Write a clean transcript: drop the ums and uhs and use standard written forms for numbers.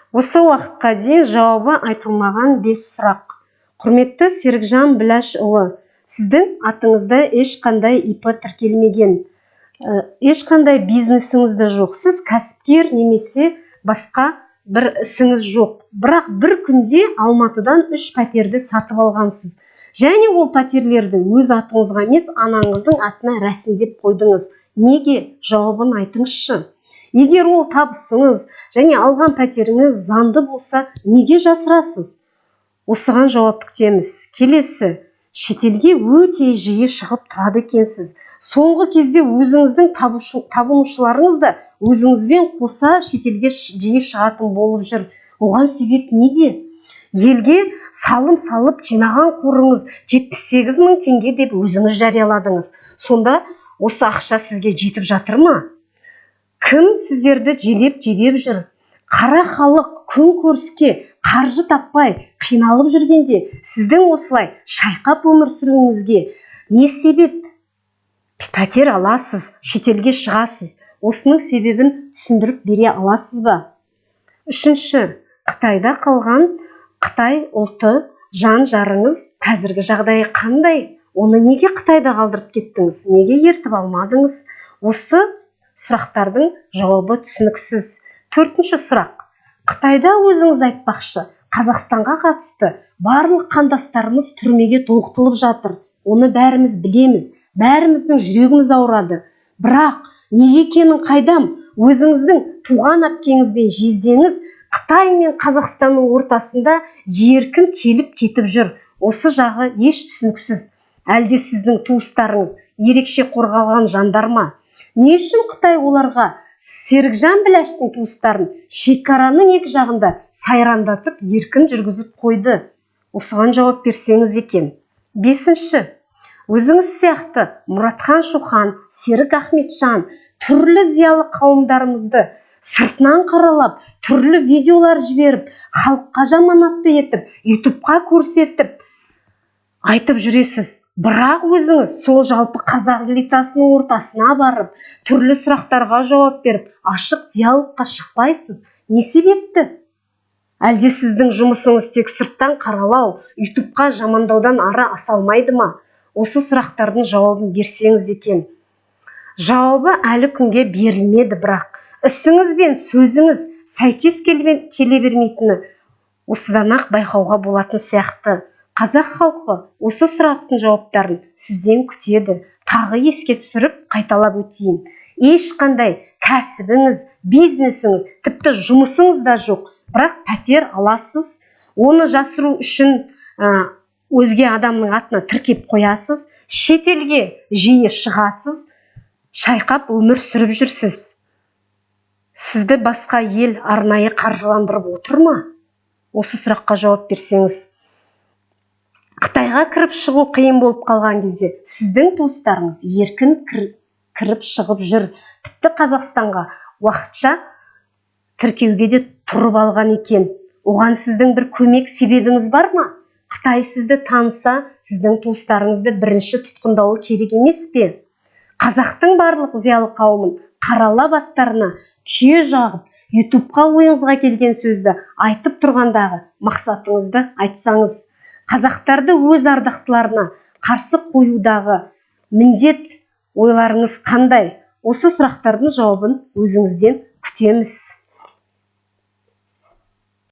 Осы уақытқа дейін жауабы айтылмаған бес сұрақ. Құрметті Серікжан Біләшұлы, сіздің атыңызда ешқандай ИП тіркелмеген, ешқандай бизнесіңіз де жоқ, сіз кәсіпкер немесе басқа бір ісіңіз жоқ. Бірақ бір күнде Алматыдан үш пәтерді сатып алғансыз және ол пәтерлерді өз атыңызға емес, анаңыздың атына рәсімдеп қойдыңыз. Неге? Жауабын айтыңызшы. Егер ол табысыңыз және алған пәтеріңіз заңды болса, неге жасырасыз? Осыған жауап күтеміз. Келесі, шетелге өте жиі шығып тұрады екенсіз. Соңғы кезде өзіңіздің табынушыларыңыз да өзіңізбен қоса шетелге жиі шығатын болып жүр. Оған себеп неде? Елге салым салып жинаған қорыңыз 78 мың теңге деп өзіңіз жарияладыңыз. Сонда осы ақша сізге жетіп жатыр ма? Кім сіздерді желеп жебеп жүр? Қара халық күн көріске қаржы таппай қиналып жүргенде, сіздің осылай шайқап өмір сүруіңізге не себеп? Пәтер аласыз, шетелге шығасыз. Осының себебін түсіндіріп бере аласыз ба? Үшінші, Қытайда қалған қытай ұлты жан жарыңыз қазіргі жағдайы қандай? Оны неге Қытайда қалдырып кеттіңіз? Неге ертіп алмадыңыз? Осы сұрақтардың жауабы түсініксіз. Төртінші сұрақ. Қытайда, өзіңіз айтпақшы, Қазақстанға қатысты барлық қандастарымыз түрмеге тоғытылып жатыр. Оны бәріміз білеміз, бәріміздің жүрегіміз ауырады. Бірақ неге екенін қайдам, өзіңіздің туған әпкеңіз бен жездеңіз Қытай мен Қазақстанның ортасында еркін келіп кетіп жүр. Осы жағы еш түсініксіз. Әлде сіздің туыстарыңыз ерекше қорғалған жандар ма? Не үшін Қытай оларға Серікжан Біләштің туыстарын шекараның екі жағында сайрандатып, еркін жүргізіп қойды? Осыған жауап берсеңіз екен. Бесінші, өзіңіз сияқты Мұратхан Шохан, Серік Ахметжан, түрлі зиялы қауымдарымызды сыртынан қаралап, түрлі видеолар жіберіп, халыққа жаманатты етіп, Ютубқа көрсетіп айтып жүресіз. Бірақ өзіңіз сол жалпы қазақ элитасының ортасына барып, түрлі сұрақтарға жауап беріп, ашық диалогқа шықпайсыз. Не себепті? Әлде сіздің жұмысыңыз тек сырттан қаралау, Ютубқа жамандаудан ары аса алмайды ма? Осы сұрақтардың жауабын берсеңіз екен. Жауабы әлі күнге берілмеді, бірақ ісіңіз бен сөзіңіз сәйкес келе бермейтіні осыдан ақ байқауға болатын сияқты. Қазақ халқы осы сұрақтың жауаптарын сізден күтеді. Тағы еске түсіріп, қайталап өтейін: ешқандай кәсібіңіз, бизнесіңіз, тіпті жұмысыңыз да жоқ, бірақ пәтер аласыз, оны жасыру үшін өзге адамның атына тіркеп қоясыз, шетелге жиі шығасыз, шайқап өмір сүріп жүрсіз. Сізді басқа ел арнайы қаржыландырып отыр ма? Осы сұраққа жауап берсеңіз. Қытайға кіріп шығу қиын болып қалған кезде, сіздің туыстарыңыз еркін кіріп шығып жүр. Тіпті Қазақстанға уақытша тіркеуге де тұрып алған екен. Оған сіздің бір көмек себебіңіз бар ма? Қытай сізді таныса, сіздің туыстарыңызды бірінші тұтқындауы керек емес пе? Қазақтың барлық зиялы қауымын қаралап, аттарына күйе жағып, Ютубқа ойыңызға келген сөзді айтып тұрғандағы мақсатыңызды айтсаңыз. Қазақтарды өз ардақтыларына қарсы қоюдағы міндет ойларыңыз қандай? Осы сұрақтардың жауабын өзіңізден күтеміз.